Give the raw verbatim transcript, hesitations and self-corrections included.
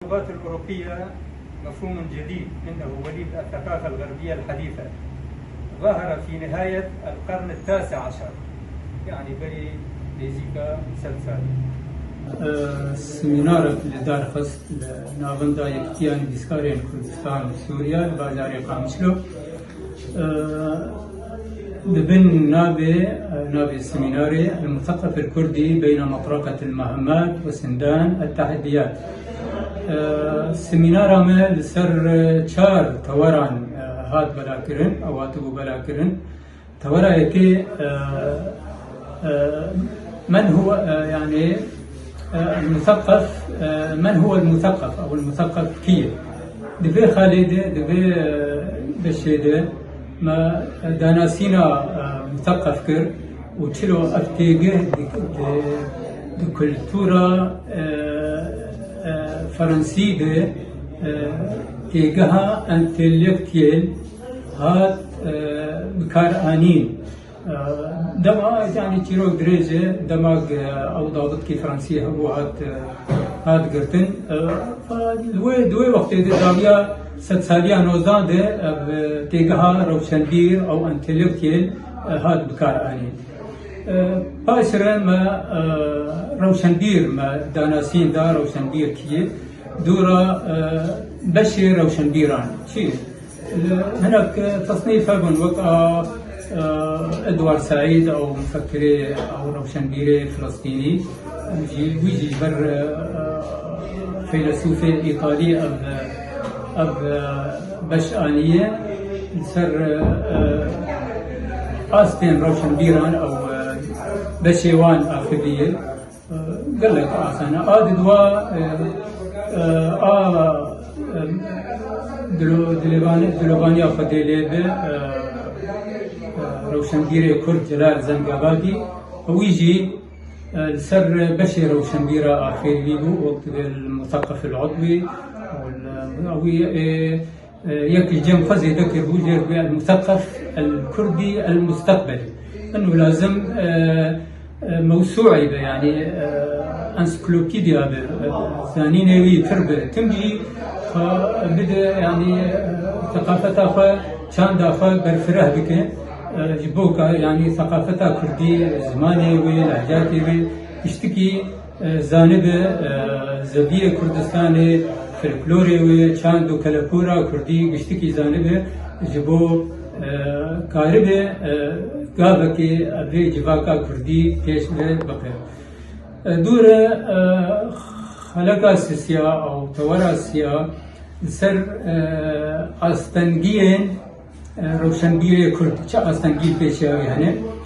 اللغات الأوروبية مفهوم جديد، إنه وليد الثقافة الغربية الحديثة، ظهر في نهاية القرن التاسع عشر، يعني بري نزيكا سد سالي. Semînarek li dar xist li navenda Yekîtiya Nivîskarên Kurdistan û Sûriye li bajarê Qamişlo. Di bin navê, navê semînarê El-Museqef El-Kurdî beyne Metraqet El-Mehammat ve Sindan El-Teheddiyat. Semînara me li ser çar teweran hat belakirin, ew hatibû belakirin. Tewera yekê, men huwe, yani, el-museqef, men huwe el-museqef, ew el-museqef kî ye? Di vê xalê de, di vê beşê de me danasîna museqef kir û çilo ev têgih di, di, di kultura Fransî de têgiha entelektiyel hat bikaranîn. Dema, yani, çîrok dirêj e, dema, e, ew dabitkî Fransî hebû hat, e, hat girtin. E, fa-, li wê, di wê wextê de dawiya sedsaliya nozdan de ev, e, têgeha rewşenbîr ew entelektiyel, e, hat bikar anîn. E, paşre me, e, rewşenbîr me danasîn da, rewşenbîr kî ye? Dûra, e, beşê rewşenbîran çi ye? Hinek tesnîf hebûn, wek a, e, Edward Said ew mufekirê ew rewşenbîrê Filistînî, em jî, wî jî ji ber, e, feylesûfê Îtalî ev, ev, e, beş aniye li ser, e, astên rewşenbîran ew, e, beşê wan axivî ye. Gelek asan e. A di dua, e, e, a, e, dilo-, dilêvani-, dilovaniya Xwedê lê be, e, e, rewşenbîrê Kurd Celal Zengabadî, wî jî, e, li ser beşê rewşenbîra axivî bû, wek dibê el-museqef el-udwî, û li, wî, e, E, yek li cem xwe zêde kiribû, jê re bûye el-museqef el-kurdî el-musteqbelî. Ino lazim, e, e, mewsûî be, yani, e, ensiklopîdya be, e, zanînê wî pir be. Tim jî xwe bide, yani, e, seqafeta xwe, çanda xwe berfireh bike. E, ji bo ka, yani, seqafeta kurdî, zimanê wê, lehcatê wê, piştikî e, zanibe, e, zeviyê Kurdistanê, folklorê wê, çand û kelepûra kurdî giştikî zanibe, ji bo, e, karibe, e, gavekê vê civaka kurdî pêş ve bixe. E, dûre, e, xeleka sisiya ew tewera siya li ser, e, astengiyên, e, rewşenbîrê Kurd, çi astengî pêşiya wê hene?